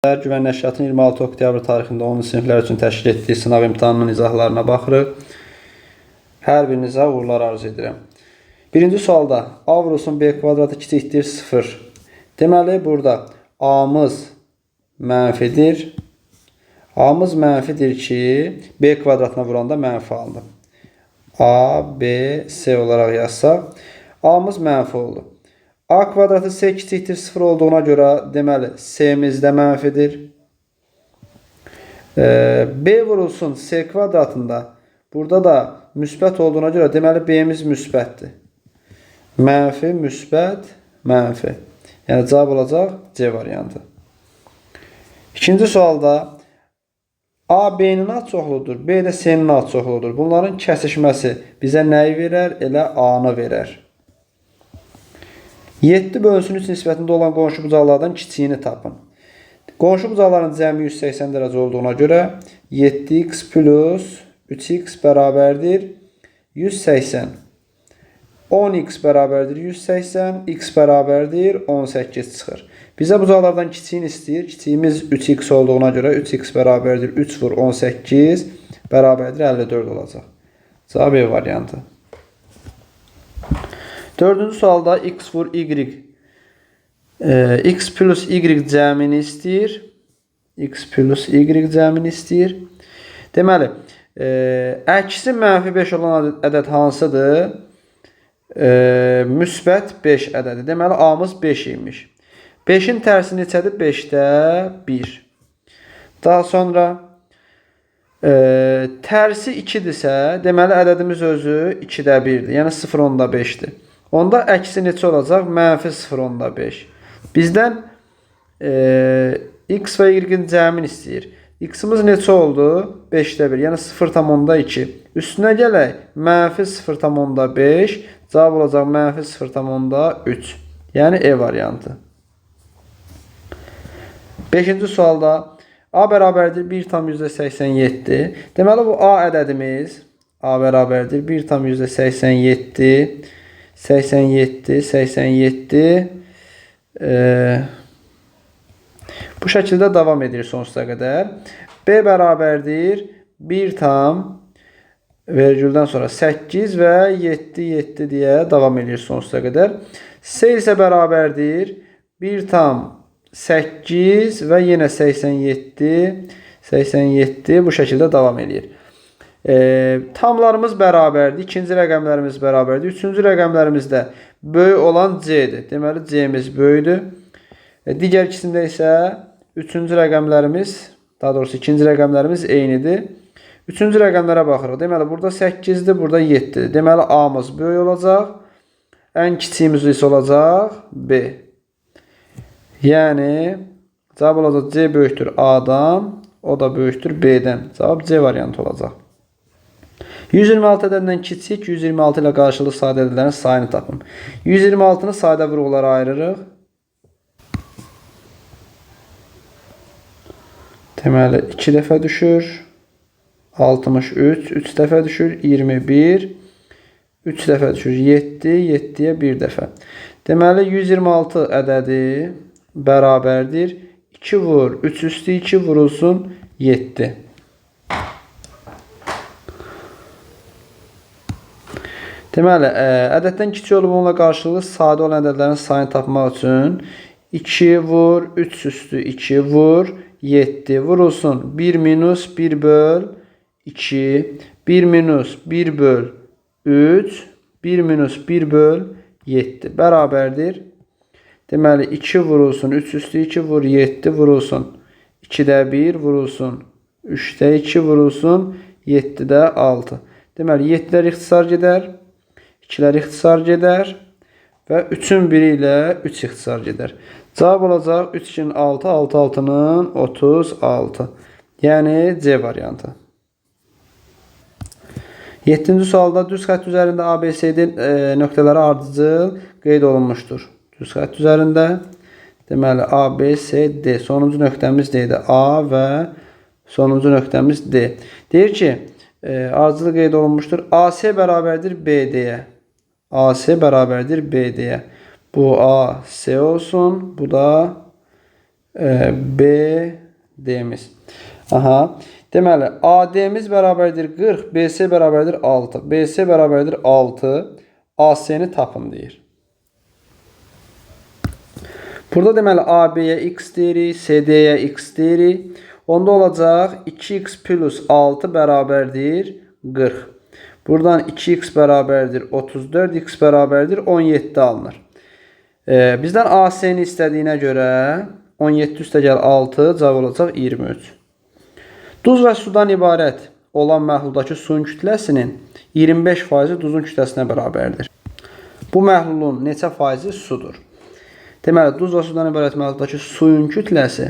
Güvən Nəşriyyatının 26 oktyabr tarixində 10-cu siniflər üçün təşkil etdiyi sınaq imtahanının izahlarına baxırıq. Hər birinizə uğurlar arzu edirəm. Birinci sualda A vurulsun B kvadratı kiçikdir 0. Deməli, burada A-mız mənfidir. A-mız mənfidir ki, B kvadratına vuranda mənfi alındı. A, B, C olaraq yazsaq, A-mız mənfi oldu. A kvadratı C kiçikdir 0 olduğuna görə, deməli, C-miz də mənfidir. B vurulsun C kvadratında, burada da müsbət olduğuna görə, deməli, B-miz müsbətdir. Mənfi, müsbət, mənfi. Yəni, cavab olacaq C variantı. İkinci sualda A, B-nin az çoxludur, B də C-nin az çoxludur. Bunların kəsişməsi bizə nəyi verər? Elə A-nı verər. 7 bölünsün 3 nisbətində olan qonşu bucaqlardan kiçiyini tapın. Qonşu bucaqların cəmi 180 dərəcə olduğuna görə 7x plus 3x bərabərdir 180. 10x bərabərdir 180, x bərabərdir 18 çıxır. Bizə bucaqlardan kiçiyini istəyir. Kiçiyimiz 3x olduğuna görə 3x bərabərdir 3 vur 18 bərabərdir 54 olacaq. Cavab E variantı. Dördüncü sualda x vur y, x plus y cəmini istəyir. X plus y cəmini istəyir. Deməli, əksi mənfi 5 olan ədəd hansıdır? Müsbət 5 ədədi. Deməli, A-mız 5 imiş. 5-in tərsi neçədir? 5-də 1. Daha sonra tərsi 2-dirsə, deməli, ədədimiz özü 2-də 1-dir. Yəni, 0,5-dir. Onda əksi neçə olacaq? Mənfi 0,5. Bizdən x və y-in cəmini istəyir. X-imiz neçə oldu? 5-də 1, yəni 0,2. Üstünə gələk, mənfi 0,5. Cavab olacaq mənfi 0,3. Yəni E variantı. Beşinci sualda A bərabərdir 1,87. Deməli, bu A ədədimiz A bərabərdir 1,87. 87, 87. Bu şəkildə davam edir sonsuza qədər. B bərabərdir 1 tam vergüldən sonra 8 və 7, 7 deyə davam edir sonsuza qədər. C isə bərabərdir 1 tam 8 və yenə 87, 87 bu şəkildə davam edir. Tamlarımız bərabərdir, ikinci rəqəmlərimiz bərabərdir, üçüncü rəqəmlərimizdə böyük olan C-dir. Deməli, C-miz böyükdür. Digər ikisində isə üçüncü rəqəmlərimiz, daha doğrusu ikinci rəqəmlərimiz eynidir. Üçüncü rəqəmlərə baxırıq. Deməli, burada 8-dir, burada 7-dir. Deməli, A-mız böyük olacaq. Ən kiçiyimiz isə olacaq B. Yəni, cavab olacaq C böyükdür A-dan, o da böyükdür B-dən. Cavab C variantı olacaq. 126 ədədindən kiçik, 126 ilə qarşılıqlı sadə ədədlərin sayını tapın. 126-nı sadə vurğulara ayırırıq. Deməli, 2 dəfə düşür. 63, 3 dəfə düşür. 21, 3 dəfə düşür. 7, 7-yə 1 dəfə. Deməli, 126 ədədi bərabərdir. 2 vur, 3 üstü 2 vurulsun 7. Deməli, ədəddən kiçik olub onunla qarşılıqlı sadə olan ədədlərin sayını tapmaq üçün 2 vur, 3 üstü 2 vur, 7 vurulsun. 1 minus 1 böl 2, 1 minus 1 böl 3, 1 minus 1 böl 7 bərabərdir. Deməli, 2 vurulsun, 3 üstü 2 vur, 7 vurulsun. 2-də 1 vurulsun, 3-də 2 vurulsun, 7-də 6. Deməli, 7-lər ixtisar gedər. 2-lər ixtisar gedər və 3-ün biri ilə 3 ixtisar gedər. Cavab olacaq 3 2-nin 6, 6 6-nın 36. Yəni C variantı. 7-ci sualda düz xətt üzərində A, B, C, D nöqtələri ardıcıl qeyd olunmuşdur. Düz xətt üzərində deməli A, B, C, D. Sonuncu nöqtəmiz D-dir. A və sonuncu nöqtəmiz D. Deyir ki, ardıcıl qeyd olunmuşdur. AC bərabərdir BD-yə. AC bərabərdir BD-yə. Bu A, C olsun. Bu da B, D-miz. Aha. Deməli, AD-miz bərabərdir 40, BC bərabərdir 6. BC bərabərdir 6, AC-ni tapın deyir. Burada deməli, AB-yə x deyirik, CD-yə x deyirik. Onda olacaq 2x plus 6 bərabərdir 40. Buradan 2x bərabərdir 34, x bərabərdir 17 alınır. Bizdən AC-ni istədiyinə görə 17 üstə gəl 6, cavab olacaq 23. Duz və sudan ibarət olan məhluldakı suyun kütləsinin 25% duzun kütləsinə bərabərdir. Bu məhlulun neçə faizi sudur? Deməli, duz və sudan ibarət məhluldakı suyun kütləsi,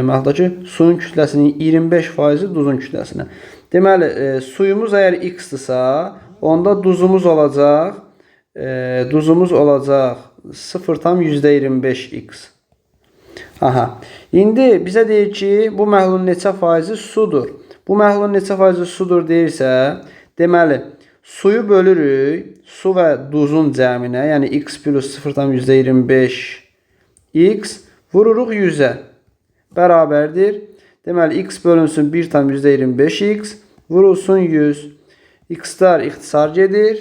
məhluldakı suyun kütləsinin 25% duzun kütləsinə. Deməli, suyumuz əgər x-dirsə, onda duzumuz olacaq, 0,25x. Aha. İndi bizə deyir ki, bu məhlulun neçə faizi sudur? Bu məhlulun neçə faizi sudur deyirsə, deməli, suyu bölürük su və duzun cəminə, yəni x plus 0,25 x vururuq 100-ə bərabərdir. Deməli, x bölünsün 1,25x vurulsun 100. X-lər ixtisar gedir.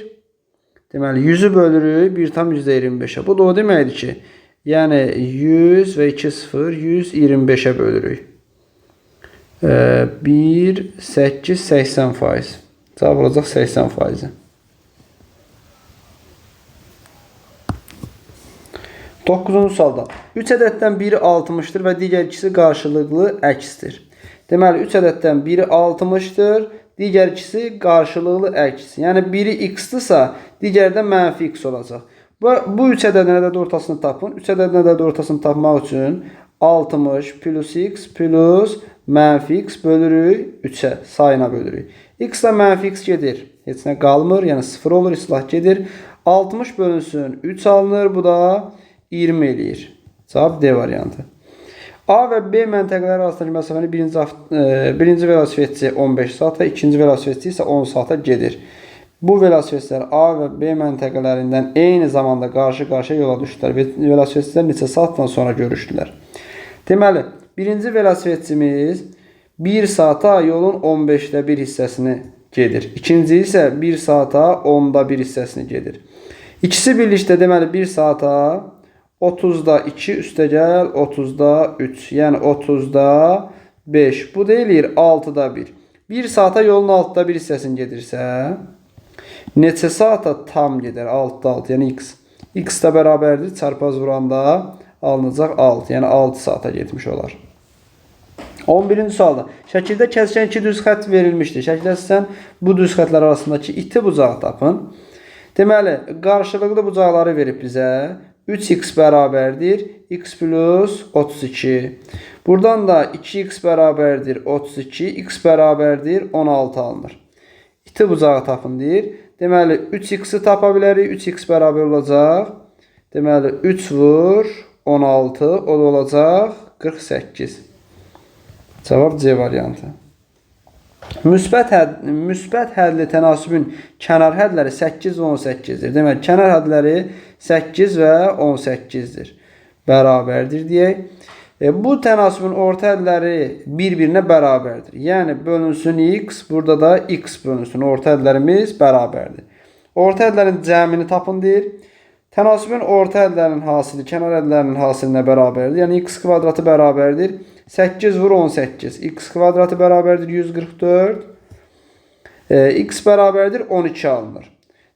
Deməli, 100-ü bölürük 1,25-ə. Bu da o deməkdir ki, yəni 100 və 2 0, 125-ə bölürük. 1, 8, 80%. Cavab olacaq 80%. 9-cu sualda. 3 ədəddən biri 60-dır və digər ikisi qarşılıqlı əksdir. Deməli, 3 ədəddən biri 60-dır, digər ikisi qarşılıqlı əks. Yəni, biri x-dirsə, digəri də mənfi x olacaq. Bu 3 ədədin ədədi ortasını tapın. 3 ədədin ədədi ortasını tapmaq üçün 60 plus x plus mənfi x bölürük 3-ə, sayına bölürük. X ilə mənfi x gedir. Heç nə qalmır, yəni 0 olur, islah gedir. 60 bölünsün 3 alınır, bu da 20 eləyir. Cavab D variantı. A və B məntəqələri arasındakı məsafəni birinci velosipedçi 15 saata, ikinci velosipedçi isə 10 saata gedir. Bu velosipedçilər A və B məntəqələrindən eyni zamanda qarşı-qarşıya yola düşdülər və velosipedçilər neçə saatdan sonra görüşdülər. Deməli, birinci velosipedçimiz 1 saata yolun 15-də 1 hissəsini gedir. İkinci isə 1 saata 10-da 1 hissəsini gedir. İkisi birlikdə deməli 1 saata 30-da 2 üstəgəl 30-da 3, yəni 30-da 5. Bu da eləyir 6-da 1. 1 saata yolun 6-da 1 hissəsini gedirsə, neçə saata tam gedər? 6-da 6, yəni x. X də bərabərdir. Çarpaz vuranda alınacaq 6, yəni 6 saata getmiş olar. 11-ci sualda. Şəkildə kəsişən iki düz xətt verilmişdir. Şəkildə sizdən bu düz xəttlər arasındakı iti bucağı tapın. Deməli, qarşılıqlı bucaqları verib bizə. 3x bərabərdir x plus 32. Buradan da 2x bərabərdir 32, x bərabərdir 16 alınır. İti bucağı tapın deyir. Deməli, 3x-i tapa bilərik. 3x bərabər olacaq. Deməli, 3 vur 16, o da olacaq 48. Cavab C variantı. Müsbət hədli tənasübün kənar hədləri 8 və 18-dir. Deməli, kənar hədləri 8 və 18-dir. Bərabərdir deyək. Bu tənasübün orta hədləri bir-birinə bərabərdir. Yəni, bölünsün x, burada da x bölünsün. Orta hədlərimiz bərabərdir. Orta hədlərin cəmini tapın deyir. Tənasübün orta hədlərinin hasili kənar hədlərinin hasilinə bərabərdir. Yəni, x kvadratı bərabərdir. 8 vur 18. X kvadratı bərabərdir 144. X bərabərdir 12 alınır.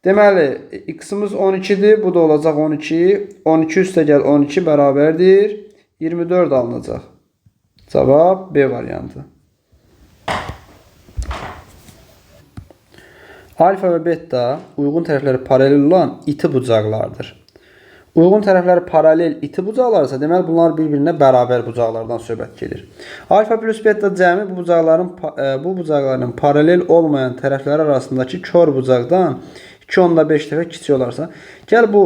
Deməli, x-imiz 12-dir. Bu da olacaq 12. 12 üstəgəl 12 bərabərdir 24 alınacaq. Cavab B variantı. Alfa və beta uyğun tərəfləri paralel olan iti bucaqlardır. Uyğun tərəfləri paralel iti bucaqlarsa, deməli bunlar bir-birinə bərabər bucaqlardan söhbət gedir. Alfa plus beta cəmi bu bucaqların paralel olmayan tərəfləri arasındakı kör bucaqdan 2,5 dəfə kiçik olarsa, gəl bu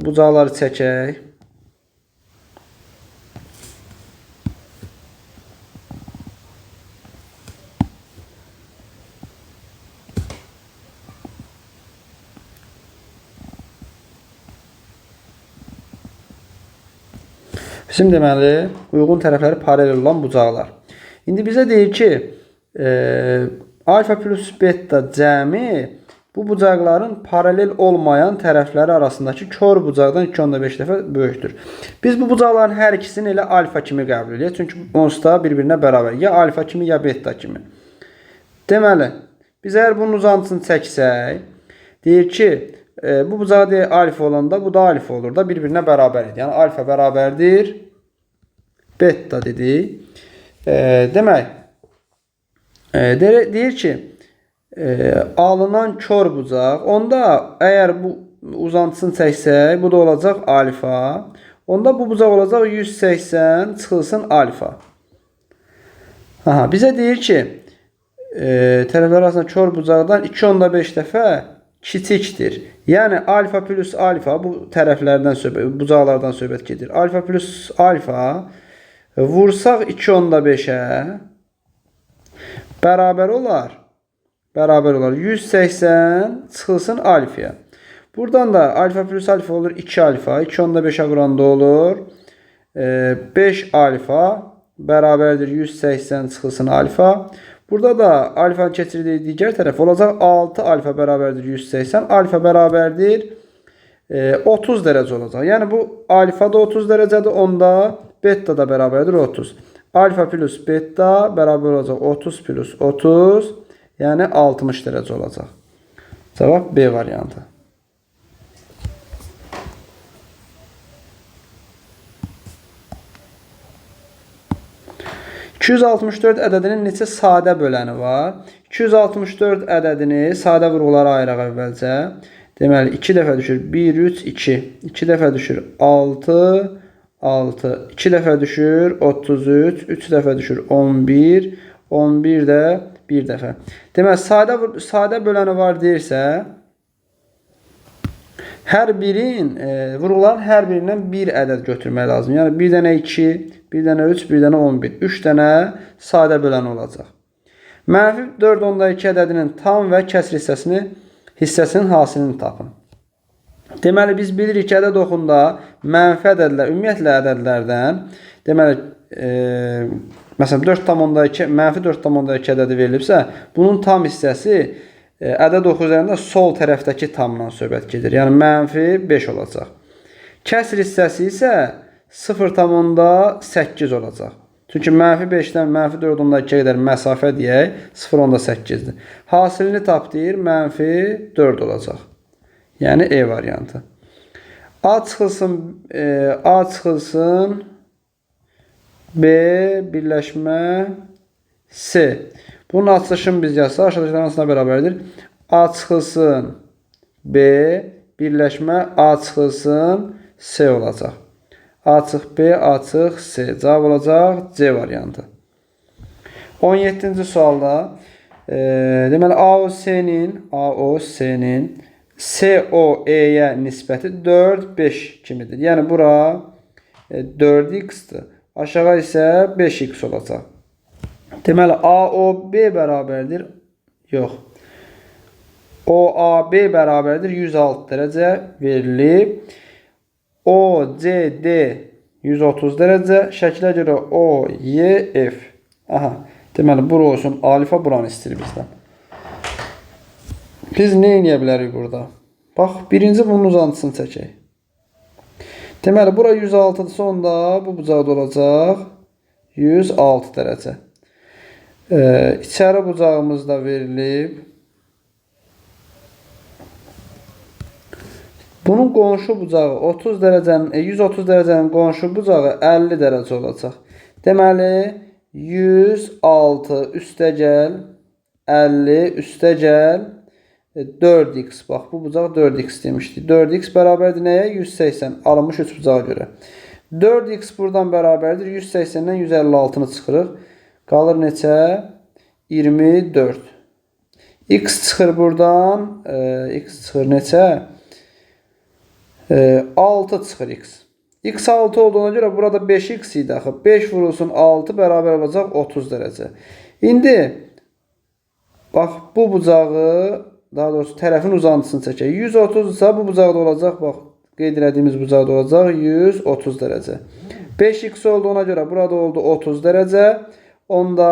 bucaqları çəkək. Bizim deməli uyğun tərəfləri paralel olan bucaqlar. İndi bizə deyir ki, alfa plus beta cəmi bu bucaqların paralel olmayan tərəfləri arasındakı kor bucaqdan 2,5 dəfə böyükdür. Biz bu bucaqların hər ikisini elə alfa kimi qəbul edirik. Çünki onsuz da bir-birinə bərabər. Ya alfa kimi, ya beta kimi. Deməli, biz əgər bunun uzantısını çəksək, deyir ki, bu bucağı deyir alfa olanda bu da alfa olur da bir-birinə bərabər idi. Yəni alfa bərabərdir beta dedik. Demək, deyir ki, alınan kor bucaq, onda əgər bu uzantısını çəksək, bu da olacaq alfa. Onda bu bucaq olacaq 180 çıxılsın alfa. Aha, bizə deyir ki, tərəflər arasında kor bucaqdan 2,5 dəfə kiçikdir. Yəni alfa plus alfa bu tərəflərdən söhbət, bucaqlardan söhbət gedir. Alfa plus alfa vursaq 2,5-ə bərabər olar. Bərabər olar. 180 çıxılsın alfaya. Buradan da alfa plus alfa olur 2 alfa. 2,5-ə vuranda olur. 5 alfa bərabərdir 180 çıxılsın alfa. Burada da alfanı keçirdiyi digər tərəf olacaq 6 alfa bərabərdir 180. Alfa bərabərdir 30 dərəcə olacaq. Yəni bu alfa da 30 dərəcədir. Onda beta da bərabərdir 30. Alfa plus beta bərabər olacaq 30 plus 30. Yəni 60 dərəcə olacaq. Cavab B variantı. ...264 ədədinin neçə sadə böləni var? 264 ədədini sadə vurğulara ayıraq əvvəlcə. Deməli, 2 dəfə düşür 1, 3, 2. 2 dəfə düşür 6, 6. 2 dəfə düşür 33, 3 dəfə düşür 11, 11 də 1 dəfə. Deməli, sadə böləni var deyirsə, hər birin, vurğuların hər birindən bir ədəd götürmək lazım. Yəni, 1 dənə 2, 1 dənə 3, 1 dənə 11. 3 dənə sadə böləni olacaq. Mənfi 4,2 ədədinin tam və kəsr hissəsinin hasilini tapın. Deməli, biz bilirik ki, ədəd oxunda mənfi ədədlər, ümumiyyətlə ədədlərdən, deməli, məsələn, 4,2, mənfi 4,2 ədədi verilibsə, bunun tam hissəsi ədəd oxu üzərində sol tərəfdəki tamdan söhbət gedir. Yəni, mənfi 5 olacaq. Kəsr hissəsi isə 0,8 olacaq. Çünki mənfi 5-dən mənfi 4,2-yə qədər məsafə deyək, 0,8-dir. Hasilini tap deyir, mənfi 4 olacaq. Yəni, E variantı. A çıxılsın, B birləşmə C. Bunun açılışını biz yazsaq, aşağıdakıların hansına bərabərdir? A çıxılsın B birləşmə A çıxılsın C olacaq. A çıx B, A çıx C. Cavab olacaq C variantı. 17-ci sualda deməli AOC-nin COE-yə nisbəti 4, 5 kimidir. Yəni bura 4x-dir. Aşağı isə 5x olacaq. Deməli, AOB bərabərdir. Yox. OAB bərabərdir 106 dərəcə verilib. OCD 130 dərəcə. Şəklə görə OYF. Aha. Deməli, bura olsun alfa, buranı istəyir bizdən. Biz nə eləyə bilərik burada? Bax, birinci bunun uzantısını çəkək. Deməli, bura 106-dırsa, onda bu bucaqda olacaq 106 dərəcə. İçəri bucağımız da verilib. Bunun qonşu bucağı 30 dərəcənin, 130 dərəcənin qonşu bucağı 50 dərəcə olacaq. Deməli, 106 üstəgəl 50 üstəgəl 4x. Bax, bu bucaq 4x demişdik. 4x bərabərdir nəyə? 180. Alınmış 3 bucağa görə. 4x buradan bərabərdir. 180-dən 156-nı çıxırıq. Qalır neçə? 24. X çıxır buradan. X çıxır neçə? 6 çıxır x. X 6 olduğuna görə burada 5x idi axı. 5 vurulsun 6 bərabər olacaq 30 dərəcə. İndi bax bu bucağı, daha doğrusu tərəfin uzantısını çəkək. 130 isə bu bucaqda olacaq bax qeyd elədiyimiz bucaq da olacaq 130 dərəcə. 5x olduğuna görə burada oldu 30 dərəcə. Onda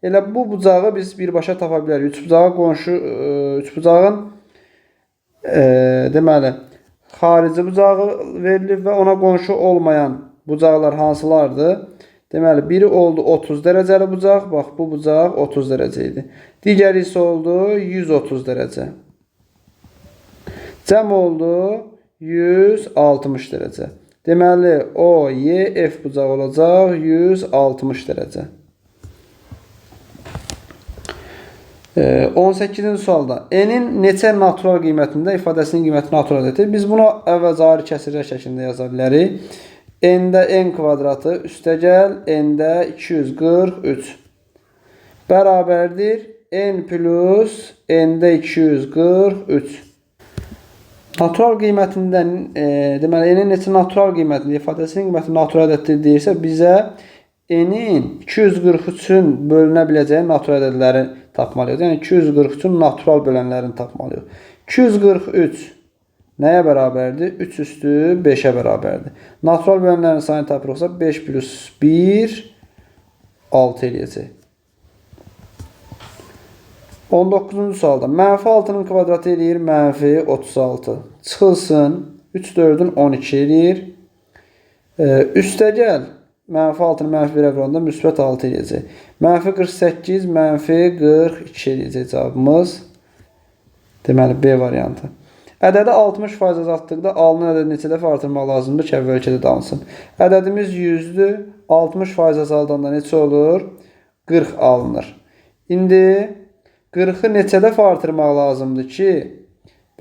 elə bu bucağı biz birbaşa tapa bilərik. Üçbucağa qonşu, üçbucağın deməli, xarici bucağı verilib və ona qonşu olmayan bucaqlar hansılardır? Deməli, biri oldu 30 dərəcəli bucaq. Bax, bu bucaq 30 dərəcə idi. Digəri isə oldu 130 dərəcə. Cəm oldu 160 dərəcə. Deməli, O, Y, F bucağı olacaq 160 dərəcə. 18-ci sualda N-in neçə natural qiymətində ifadəsinin qiyməti natural ədəddir? Biz bunu əvvəlcə ayrı kəsirlər şəklində yaza bilərik. N-də n kvadratı üstəgəl N-də 243 bərabərdir N plus N-də 243. Natural qiymətindən, deməli, N-in neçə natural qiymətində ifadəsinin qiyməti natural ədəddir deyirsə, bizə N-in 243-ün bölünə biləcəyi natural ədədləri tapmalıyıq. Yəni, 243-ün natural bölənlərini tapmalıyıq. 243 nəyə bərabərdir? 3 üstü 5-ə bərabərdir. Natural bölənlərin sayını tapırıqsa 5 plus 1, 6 eləyəcək. 19-cu sualda mənfi 6-nın kvadratı eləyir mənfi 36. Çıxılsın 3, 4-ün 12 eləyir. Üstəgəl mənfi 6-nı mənfi 1-ə vuranda müsbət 6 eləyəcək. Mənfi 48, mənfi 42 eləyəcək cavabımız. Deməli, B variantı. Ədədi 60% azaltdıqda alınan ədədi neçə dəfə artırmaq lazımdır ki, əvvəlki ədəd alınsın. Ədədimiz 100-dür. 60% azaldanda neçə olur? 40 alınır. İndi 40-ı neçə dəfə artırmaq lazımdır ki,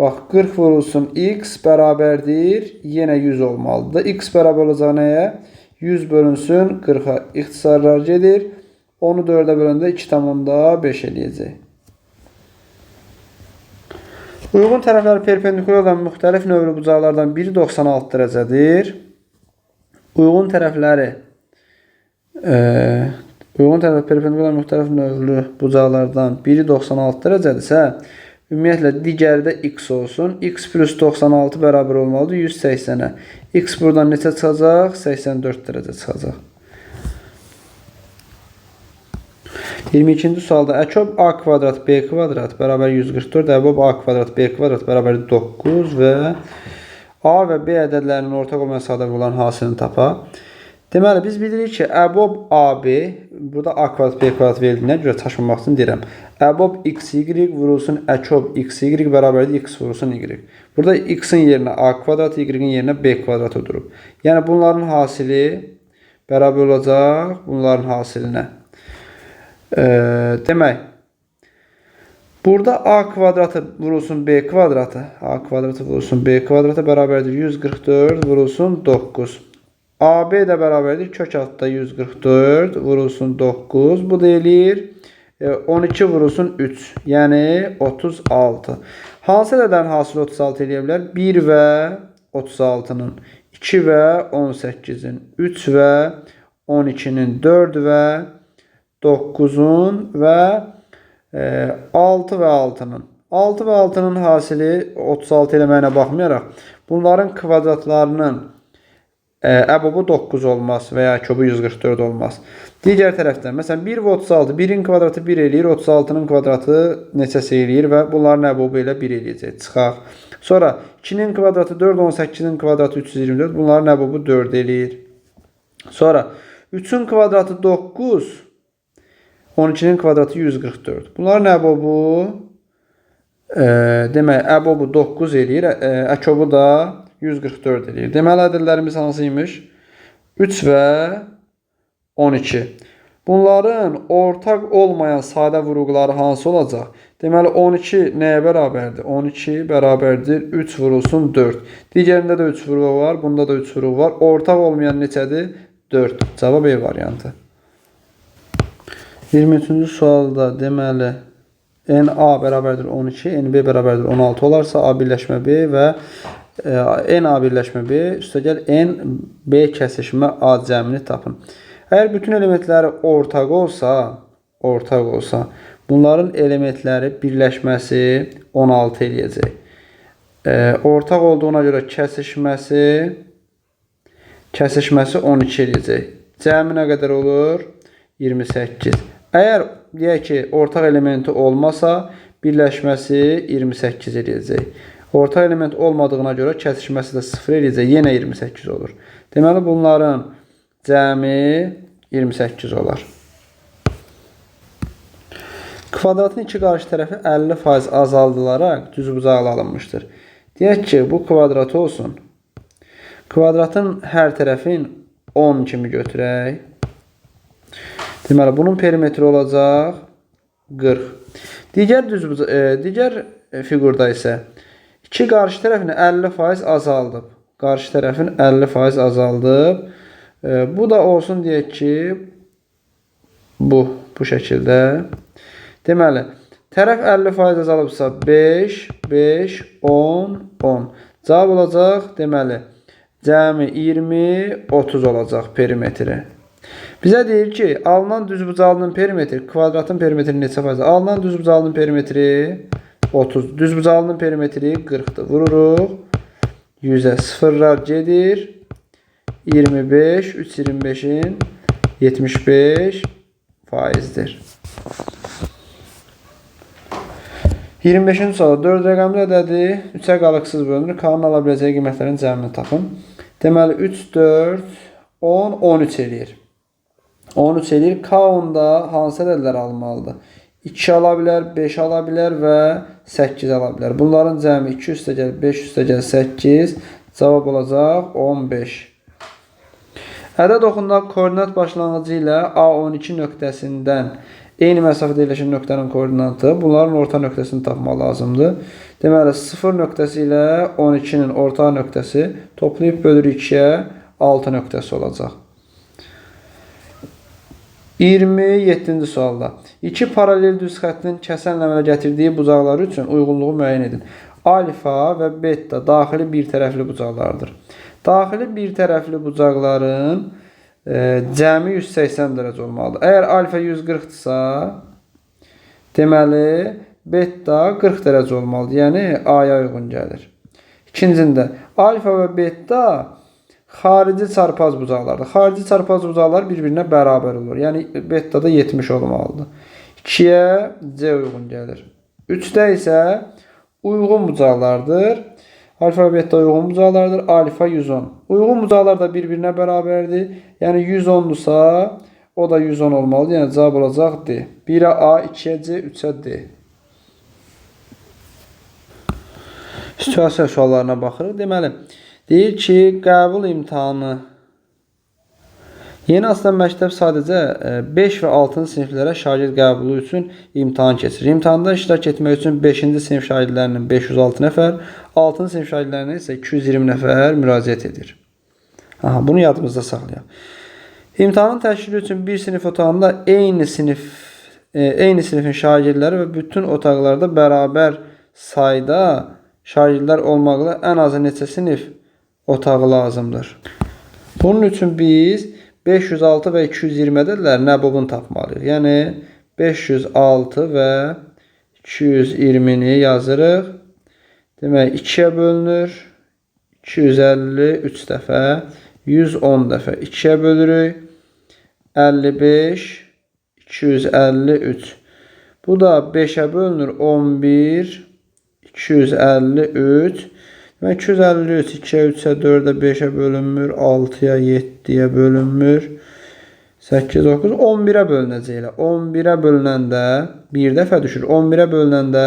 bax, 40 vurulsun x bərabərdir, yenə 100 olmalıdır. X bərabər olacaq nəyə? 100 bölünsün 40-a. İxtisarlar gedir. Onu 4-ə böləndə 2,5 eləyəcək. Uyğun tərəfləri perpendikulyar olan müxtəlif növlü bucaqlardan biri 96 dərəcədir. Uyğun tərəfləri perpendikulyar olan müxtəlif növlü bucaqlardan biri 96 dərəcədirsə, ümumiyyətlə digəri də x olsun. X plus 96 bərabər olmalıdır 180-ə. X buradan neçə çıxacaq? 84 dərəcə çıxacaq. 22-ci sualda əkob A kvadrat B kvadrat bərabər 144, əbob A kvadrat B kvadrat bərabər 9 və A və B ədədlərinin ortaq olmayan sadə vurulan hasilini tapaq. Deməli, biz bilirik ki, əbob AB, burada A kvadrat B kvadrat verildiyinə görə çaşmamaq üçün deyirəm. Əbob XY vurulsun əkob XY bərabərdir X vurulsun Y. Burada X-in yerinə A kvadrat, Y-in yerinə B kvadratı durub. Yəni, bunların hasili bərabər olacaq bunların hasilinə. Demək, burada A kvadratı vurulsun B kvadratı, A kvadratı vurulsun B kvadratı bərabərdir 144 vurulsun 9. AB də bərabərdir kök altda 144 vurulsun 9. Bu da eləyir 12 vurulsun 3, yəni 36. Hansı ədədlərin hasili 36 eləyə bilər? 1 və 36-nın, 2 və 18-in, 3 və 12-nin, 4 və 9-un və 6 və 6-nın. 6 və 6-nın hasili 36 eləməyinə baxmayaraq, bunların kvadratlarının əbobu 9 olmaz və ya köbü 144 olmaz. Digər tərəfdən, məsələn, 1 və 36, 1-in kvadratı 1 eləyir, 36-nın kvadratı neçəsi eləyir və bunların əbobu elə 1 eləyəcək. Çıxaq. Sonra 2-nin kvadratı 4, 18-in kvadratı 324, bunların əbobu 4 eləyir. Sonra 3-ün kvadratı 9, 12-nin kvadratı 144. Bunların əbobu, demək, əbobu 9 eləyir, əkobu da 144 eləyir. Deməli, ədədlərimiz hansı imiş? 3 və 12. Bunların ortaq olmayan sadə vuruqları hansı olacaq? Deməli, 12 nəyə bərabərdir? 12 bərabərdir 3 vurulsun 4. Digərində də 3 vuruq var, bunda da 3 vuruq var. Ortaq olmayan neçədir? 4. Cavab E variantı. 23-cü sualda deməli, NA bərabərdir 12, NB bərabərdir 16 olarsa A birləşmə B və NA birləşmə B üstəgəl NB kəsişmə A cəmini tapın. Əgər bütün elementləri ortaq olsa, bunların elementləri birləşməsi 16 eləyəcək. Ortaq olduğuna görə kəsişməsi 12 eləyəcək. Cəmi nə qədər olur? 28. Əgər deyək ki, ortaq elementi olmasa, birləşməsi 28 eləyəcək. Ortaq element olmadığına görə kəsişməsi də 0 eləyəcək. Yenə 28 olur. Deməli, bunların cəmi 28 olar. Kvadratın iki qarşı tərəfi 50% azaldılaraq düzbucaqlı alınmışdır. Deyək ki, bu kvadrat olsun. Kvadratın hər tərəfin 10 kimi götürək. Deməli, bunun perimetri olacaq 40. Digər fiqurda isə iki qarşı tərəfini 50% azaldıb. Qarşı tərəfin 50% azaldıb. Bu da olsun deyək ki, bu şəkildə. Deməli, tərəf 50% azalıbsa 5, 5, 10, 10. Cavab olacaq, deməli, cəmi 20, 30 olacaq perimetri. Bizə deyir ki, alınan düzbucaqlının perimetri, kvadratın perimetri neçə faiz? Alınan düzbucaqlının perimetri 30, düzbucaqlının perimetri 40-dır. Vururuq, 100-ə sıfırlar gedir. 25, 3, 25-in 75 faizdir. 25-ci sualda 4 rəqəmli ədədi 3-ə qalıqsız bölünür. K-nın ala biləcəyi qiymətlərin cəmini tapın. Deməli, 3, 4, 10, 13 eləyir. 13 eləyir. K onda hansı ədədlər almalıdır? 2 ala bilər, 5 ala bilər və 8 ala bilər. Bunların cəmi 2 üstə gəl, 5 üstə gəl, 8. Cavab olacaq 15. Ədəd oxunda koordinat başlanğıcı ilə A12 nöqtəsindən eyni məsafədə yerləşən nöqtənin koordinatı, bunların orta nöqtəsini tapmaq lazımdır. Deməli, 0 nöqtəsi ilə 12-nin orta nöqtəsi toplayıb bölürük 2-yə, 6 nöqtəsi olacaq. 27-ci sualda iki paralel düz xəttinin kəsənlə əmələ gətirdiyi bucaqları üçün uyğunluğu müəyyən edin. Alfa və beta daxili bir tərəfli bucaqlardır. Daxili bir tərəfli bucaqların cəmi 180 dərəcə olmalıdır. Əgər alfa 140-dırsa, deməli, beta 40 dərəcə olmalıdır. Yəni, A-ya uyğun gəlir. İkincində, alfa və beta xarici çarpaz bucaqlardır. Xarici çarpaz bucaqlar bir-birinə bərabər olur. Yəni, beta da 70 olmalıdır. 2-yə C uyğun gəlir. 3-də isə uyğun bucaqlardır. Alfa və beta uyğun bucaqlardır. Alfa 110. Uyğun bucaqlar da bir-birinə bərabərdir. Yəni 110-dursa, o da 110 olmalıdır. Yəni cavab olacaq D. 1-ə A, 2-yə C, 3-ə D. Situasiya suallarına baxırıq. Deməli, deyir ki, qəbul imtahanı. Yeni açılan məktəb sadəcə 5 və 6-cı siniflərə şagird qəbulu üçün imtahan keçirir. İmtahanda iştirak etmək üçün 5-ci sinif şagirdlərinin 506 nəfər, 6-cı sinif şagirdlərinin isə 220 nəfər müraciət edir. Aha, bunu yadımızda saxlayaq. İmtahanın təşkili üçün bir sinif otağında eyni sinifin şagirdləri və bütün otaqlarda bərabər sayda şagirdlər olmaqla ən azı neçə sinif otağı lazımdır? Bunun üçün biz 506 və 220 ədədlərin əbobunu tapmalıyıq. Yəni 506 və 220-ni yazırıq. Demək 2-yə bölünür. 253 dəfə, 110 dəfə 2-yə bölürük. 55, 253. Bu da 5-ə bölünür. 11, 253. Demək 253 2-yə, 3-ə, 4-ə, 5-ə bölünmür, 6-ya, 7-yə bölünmür, 8, 9, 11-ə bölünəcək elə. 11-ə bölünəndə 1 dəfə düşür. 11-ə bölünəndə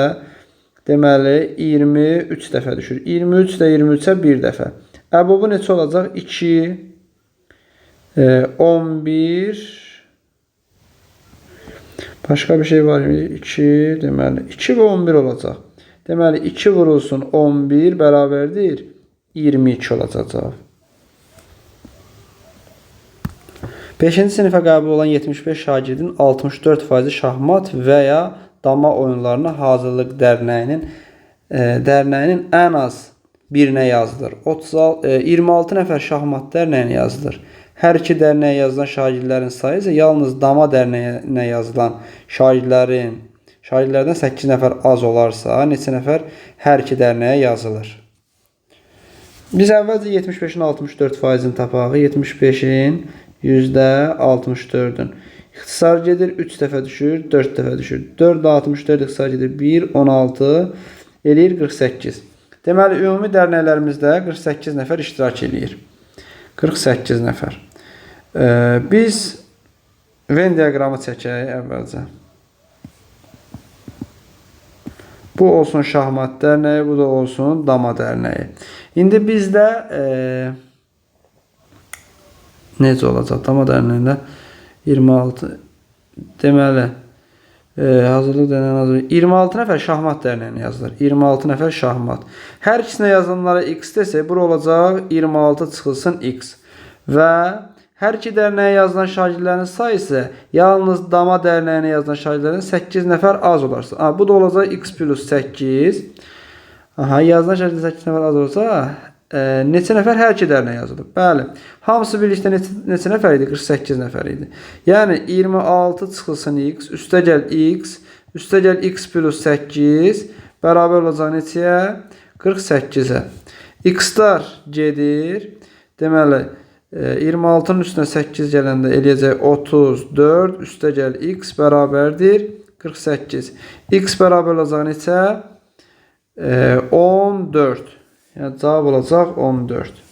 deməli 23 dəfə düşür. 23 də 23-ə 1 dəfə. Əbobu neçə olacaq? 2, 11, başqa bir şey var mı? 2, deməli 2 və 11 olacaq. Deməli, 2 vurulsun 11 bərabərdir 22 olacaq cavab. 5-ci sinifə qəbul olan 75 şagirdin 64% şahmat və ya dama oyunlarına hazırlıq dərnəyinin ən az birinə yazılır. 26 nəfər şahmat dərnəyinə yazılır. Hər iki dərnəyə yazılan şagirdlərin sayı isə yalnız dama dərnəyinə yazılan şagirdlərdən 8 nəfər az olarsa, neçə nəfər hər iki dərnəyə yazılır? Biz əvvəlcə 75-in 64 faizini tapaq. 75-in %64-ün. İxtisar gedir, 3 dəfə düşür, 4 dəfə düşür. 4 ilə 64 ixtisar gedir, 1, 16 eləyir 48. Deməli, ümumi dərnəklərimizdə 48 nəfər iştirak eləyir. 48 nəfər. Biz Venn diaqramı çəkək əvvəlcə. Bu olsun şahmat dərnəyi, bu da olsun dama dərnəyi. İndi bizdə necə olacaq? Dama dərnəyində 26 deməli hazırlıq dərnəyinə hazırlıq 26 nəfər şahmat dərnəyinə yazılır. 26 nəfər şahmat. Hər ikisinə yazılanlara x desək, bura olacaq 26 çıxılsın x. Və hər iki dərnəyə yazılan şagirdlərin sayısı yalnız dama dərnəyinə yazılan şagirdlərin 8 nəfər az olarsa. Aha, bu da olacaq x plus 8. Aha, yazılan şagirdlər 8 nəfər az olsa, neçə nəfər hər iki dərnəyə yazılıb? Bəli. Hamısı birlikdə neçə nəfər idi? 48 nəfər idi. Yəni 26 çıxılsın x, üstəgəl x, üstəgəl x plus 8 bərabər olacaq neçəyə? 48-ə. X-lar gedir. Deməli, 26-nın üstünə 8 gələndə eləyəcək 34, üstəgəl x bərabərdir 48. X bərabər olacaq neçə? 14. Yəni cavab olacaq 14.